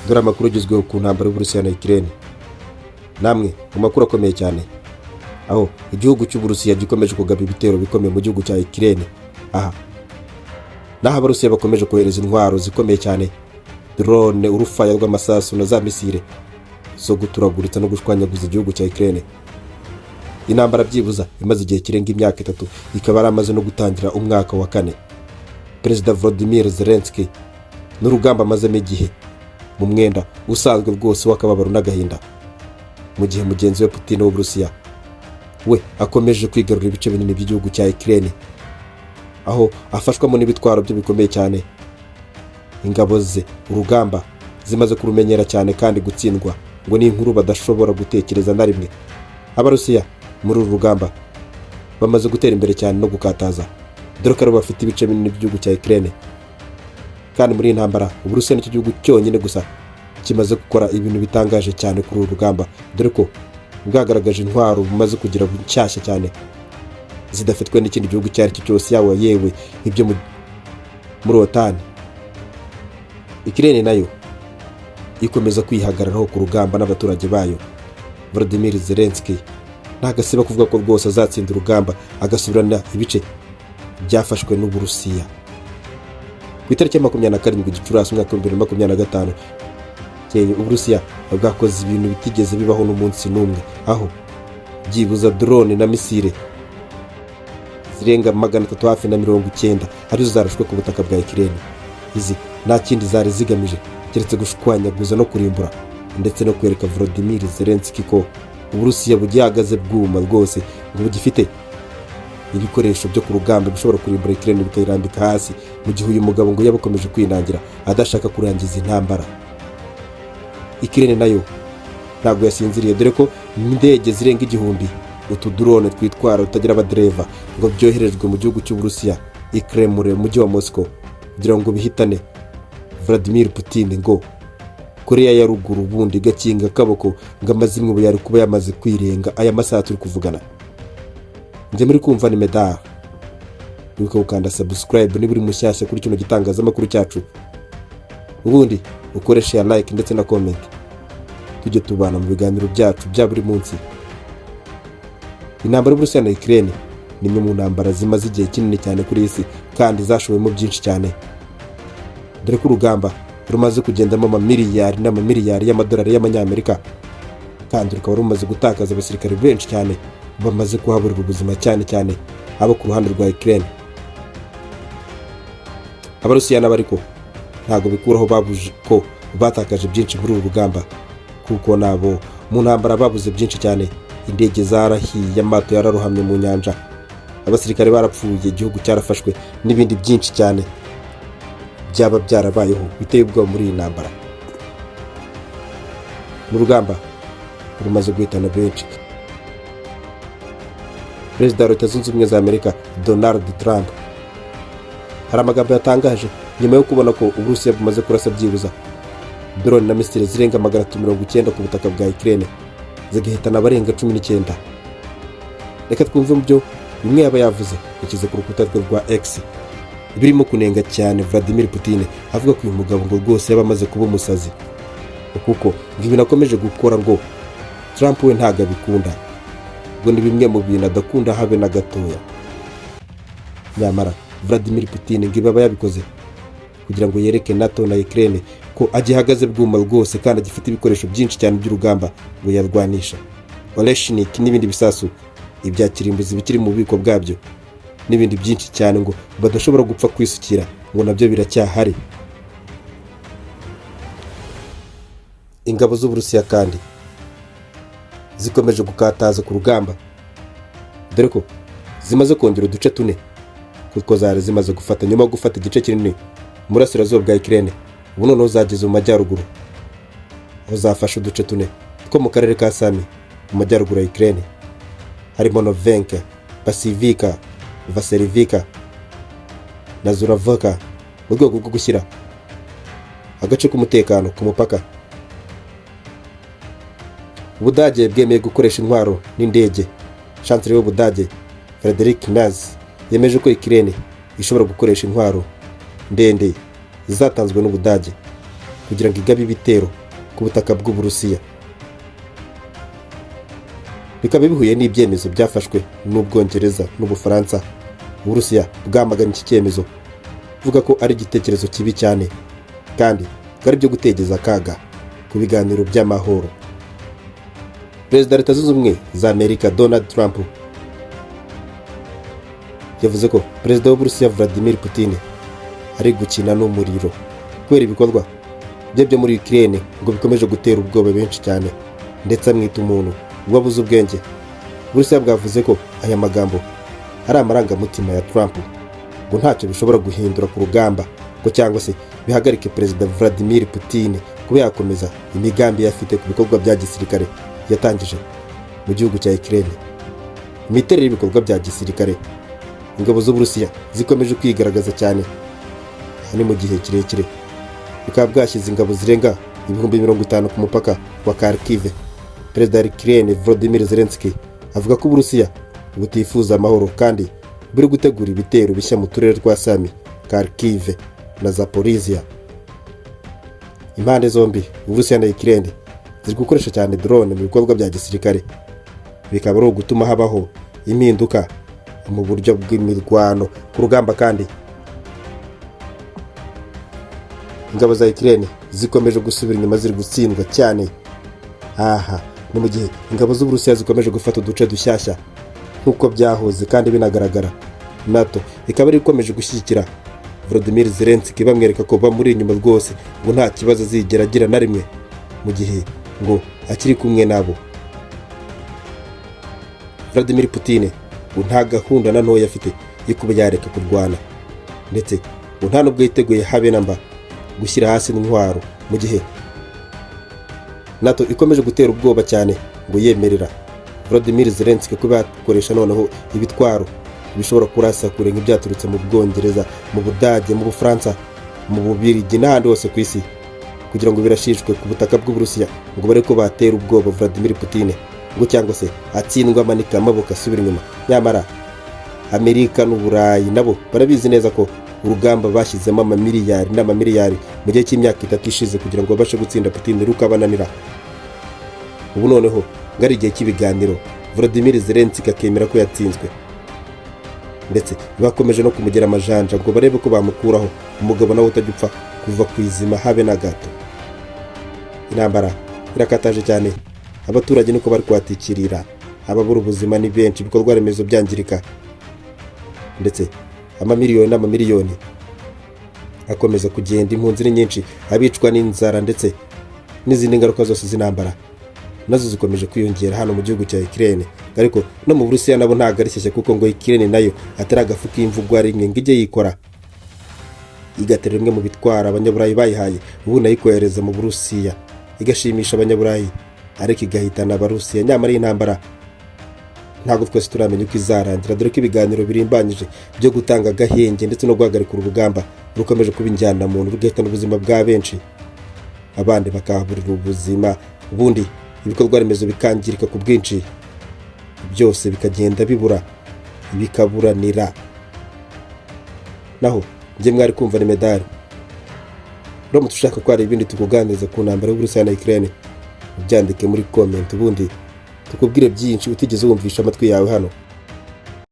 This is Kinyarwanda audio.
Dore amakuru agezweho ku ntambara y'Uburusiya na Ukraine. Namwe mu makuru akomeye cyane, aho igihugu cy'Uburusiya gikomeje kugaba ibitero bikomeye mu gihugu cya Ukraine. Aha naho Abarusiya bakomeje kohereza intwaro zikomeye cyane, drone, urufaya rw'amasasu na za misile zo guturaguritsa no gushwanyaguza igihugu cya Ukraine. Intambara byibuza imaze igihe kirenga imyaka 3, ikaba yaramaze no gutangira umwaka wa kane. Perezida Volodymyr Zelensky n'urugamba amazemo igihe mu mwenda usanzwe rwose w'akababaro n'agahinda, mu gihe mugenzi we Putin w'Uburusiya we akomeje kwigarurira ibice binini by'igihugu cya Ukraine, aho afashwamo n'ibitwaro bye bikomeye cyane. Ingabo ze urugamba zimaze kurumenyera cyane, kandi gutsindwa ngo ni inkuru badashobora gutekereza na rimwe. Abarusiya muri uru rugamba bamaze gutera imbere cyane no gukataza, dore ko aribo bafite ibice binini by'igihugu cya Ukraine. Kandi muri iyi ntambara, Uburusiya nicyo gihugu cyonyine gusa kimaze gukora ibintu bitangaje cyane kuri uru rugamba, dore ko bwagaragaje intwaro bumaze kugira nshyashya cyane zidafitwe n'ikindi gihugu icyo ari cyo cyose, yaba yewe ibyo muri OTAN. Ukraine nayo ikomeza kwihagararaho ku rugamba n'abaturage bayo. Volodymyr Zelensky ntagasiba kuvuga ko rwose azatsinda urugamba, agasubirana ibice byafashwe n'Uburusiya. Ku itariki ya 27 Gicurasi umwaka wa 2025, Uburusiya bwakoze ibintu bitigeze bibaho n'umunsi n'umwe, aho byibuza drone na misile zirenga 300 hafi na 90 arizo zarashwe ku butaka bwa Ukraine. Izi nta kindi zari zigamije keretse gushwanyaguza no kurimbura, ndetse no kwereka Volodymyr Zelensky ko Uburusiya bugihagaze bwuma rwose, ngo bugifite ibikoresho byo ku rugamba bishobora kurimbura Ukraine bikayirambika hasi, mu gihe uyu mugabo ngo yaba akomeje kwinangira adashaka kurangiza intambara. Ukraine nayo ntabwo yasinziriye, dore ko indege zirenga 1000, utu drone twitwara tutagira abadereva, ngo byoherejwe mu gihugu cy'Uburusiya, i Kremlin mu mujyi wa Moscow, kugira ngo bihitane Vladimir Putin. Ngo Korea ya Ruguru ubundi igakinga akaboko, ngo amazimwe ubu yari kuba yamaze kwirenga aya masaha turi kuvugana. Njye muri kumva ni Medar. Wibuka gukanda subscribe niba uri mushyashya kuri kino gitangazamakuru cyacu, ubundi ukoreshe ya like ndetse na comment, tujye tubana mu biganiro byacu bya buri munsi. Intambara y'Uburusiya na Ukraine ni imwe mu ntambara zimaze igihe kinini cyane kuri iyi si kandi zashowemo byinshi cyane, dore ko urugamba rumaze kugendamo amamiliyari n'amamiliyari y'amadolari y'amanyamerika, kandi rukaba rumaze gutakaza abasirikare benshi cyane bamaze kuhaburira ubuzima, cyane cyane abo ku ruhande rwa Ukraine. Abarusiya nabo ariko ntabwo bikuraho babuje ko batakaje byinshi muri uru rugamba, kuko nabo mu ntambara babuze byinshi cyane. Indege zarahiye, amato yararohamye mu nyanja, abasirikare barapfuye, igihugu cyarafashwe, n'ibindi byinshi cyane byaba byarabayeho biteye ubwoba muri iyi ntambara. Mu rugamba rumaze guhitana benshi, Perezida wa Leta Zunze Ubumwe za Amerika Donald Trump hari amagambo yatangaje nyuma yo kubona ko Uburusiya bumaze kurasa byibuza drone na misile zirenga 390 ku butaka bwa Ukraine, zigahitana abarenga 19. Reka twumve mu byo bimwe yaba yavuze, yashyize ku rukuta rwe rwa X, birimo kunenga cyane Vladimir Putin, avuga ko uyu mugabo ngo rwose yaba amaze kuba umusazi, kuko ngo ibintu akomeje gukora ngo Trump we ntabwo abikunda, ngo ni bimwe mu bintu adakunda habe na gatoya. Nyamara Vladimir Putin ngo ibi aba yabikoze kugira ngo yereke NATO na Ukraine ko agihagaze bwuma rwose, kandi agifite ibikoresho byinshi cyane by'urugamba ngo yarwanisha Oreshnik n'ibindi bisasu, ibya kirimbuzi bikiri mu bubiko bwabyo, n'ibindi byinshi cyane ngo badashobora gupfa kwisukira, ngo nabyo biracyahari. Ingabo z'Uburusiya kandi zikomeje gukataza ku rugamba, dore ko zimaze kongera uduce tune kuko zari zimaze gufata. Nyuma yo gufata igice kinini mu burasirazuba bwa Ukraine, ubu noneho zageze mu majyaruguru, aho zafashe uduce tune two mu karere ka Sami mu majyaruguru ya Ukraine, harimo Novenka, Pasivika, Vaserivika na Zuravoka, mu rwego rwo gushyira agace k'umutekano ku mupaka. Ubudage bwemeye gukoresha intwaro n'indege. Chancellor w'Ubudage Friedrich Merz yemeje ko Ukraine ishobora gukoresha intwaro ndende zatanzwe n'Ubudage. kugira ngo igabe ibitero ku butaka bw'Uburusiya, bikaba bihuye n'ibyemezo byafashwe n'Ubwongereza n'Ubufaransa. Uburusiya bwamaganye iki cyemezo, buvuga ko ari igitekerezo kibi cyane kandi ko ari byo gutegeza akaga ku biganiro by'amahoro. Perezida wa Leta Zunze Ubumwe za Amerika, Donald Trump, yavuze ko Perezida w'Uburusiya, Vladimir Putin, ari gukina n'umuriro kubera ibikorwa bye byo muri Ukraine ngo bikomeje gutera ubwoba benshi cyane, ndetse amwita umuntu wabuze ubwenge. Uburusiya bwavuze ko aya magambo ari amarangamutima ya Trump, ngo ntacyo bishobora guhindura ku rugamba ngo cyangwa se bihagarike Perezida Vladimir Putin kuba yakomeza imigambi ye afite ku bikorwa bya gisirikare yatangije mu gihugu cya Ukraine. Imiterere y'ibikorwa bya gisirikare, ingabo z'Uburusiya zikomeje kwigaragaza cyane. Aha ni mu gihe kirekire bukaba bwashyize ingabo zirenga 50,000 ku mupaka wa Kharkiv. Perezida wa Ukraine, Volodymyr Zelensky, avuga ko Uburusiya butifuza amahoro kandi buri gutegura ibitero bishya mu turere twa Sami, Kharkiv na Zaporizhia. Impande zombi, Uburusiya na Ukraine, ziri gukoresha cyane drone mu bikorwa bya gisirikare, bikaba ari ugutuma habaho impinduka mu buryo bw'imirwano ku rugamba. Kandi ingabo za Ukraine zikomeje gusubira inyuma, ziri gutsindwa cyane. Aha ni mu gihe ingabo z'Uburusiya zikomeje gufata uduce dushyashya nk'uko byahoze kandi binagaragara. NATO ikaba ari ikomeje gushyigikira Volodymyr Zelensky, bamwereka ko bamuri inyuma rwose, ngo nta kibazo azigera agira na rimwe mu gihe ngo akiri kumwe nabo. Vladimir Putin ngo nta gahunda na ntoya afite yo kuba yareka kurwana, ndetse ngo nta nubwo yiteguye habe na mba gushyira hasi intwaro, mu gihe NATO ikomeje gutera ubwoba cyane ngo yemerera Volodymyr Zelensky kuba yakoresha noneho ibitwaro bishobora kurasa kure nk'ibyaturutse mu Bwongereza, mu Budage, mu Bufaransa, mu Bubirigi n'ahandi hose ku isi, kugira ngo birashishwe ku butaka bw'Uburusiya, ngo bare ko batera ubwoba Vladimir Putin ngo cyangwa se atsindwe amanika amaboko asubira inyuma. Nyamara Amerika n'Uburayi nabo barabizi neza ko urugamba bashyizemo amamiliyari n'amamiliyari mu gihe cy'imyaka 3 ishize kugira ngo babashe gutsinda Putin rukabananira. Ubu noneho ngo ari igihe cy'ibiganiro, Volodymyr Zelensky akemera ko yatsinzwe, ndetse bakomeje no kumugera amajanja ngo barebe ko bamukuraho, umugabo nawe utajya upfa kuva ku izima habe na gato. Intambara irakataje cyane, abaturage niko bari kuhatikirira, ababura ubuzima ni benshi, ibikorwa remezo byangirika, ndetse amamiliyoni n'amamiliyoni akomeza kugenda, impunzi ni nyinshi, abicwa n'inzara ndetse n'izindi ngaruka zose z'intambara nazo zikomeje kwiyongera hano mu gihugu cya Ukraine. Ariko no mu Burusiya nabo ntabwo ari shyashya, kuko ngo Ukraine nayo atari agafu k'imvugwa rimwe, ngo ijye yikora igatera rimwe mu bitwara Abanyaburayi bayihaye, ubu nayo ikohereza mu Burusiya, igashimisha Abanyaburayi ariko igahitana Abarusiya. Nyamara iyi ntambara ntabwo twese turamenya uko izarangira, dore ko ibiganiro birimbanyije byo gutanga agahenge ndetse no guhagarika uru rugamba rukomeje kuba injyanamuntu, rugahitana ubuzima bwa benshi, abandi bakahaburira ubuzima, ubundi ibikorwa remezo bikangirika ku bwinshi, byose bikagenda bibura bikaburanira. Naho njye mwari kumva ni Medali. Uramutse ushaka ko hari ibindi tukuganiriza ku ntambara y'Uburusiya na Ukraine, ubyandike muri comment, ubundi tukubwire byinshi utigeze wumvisha amatwi yawe hano.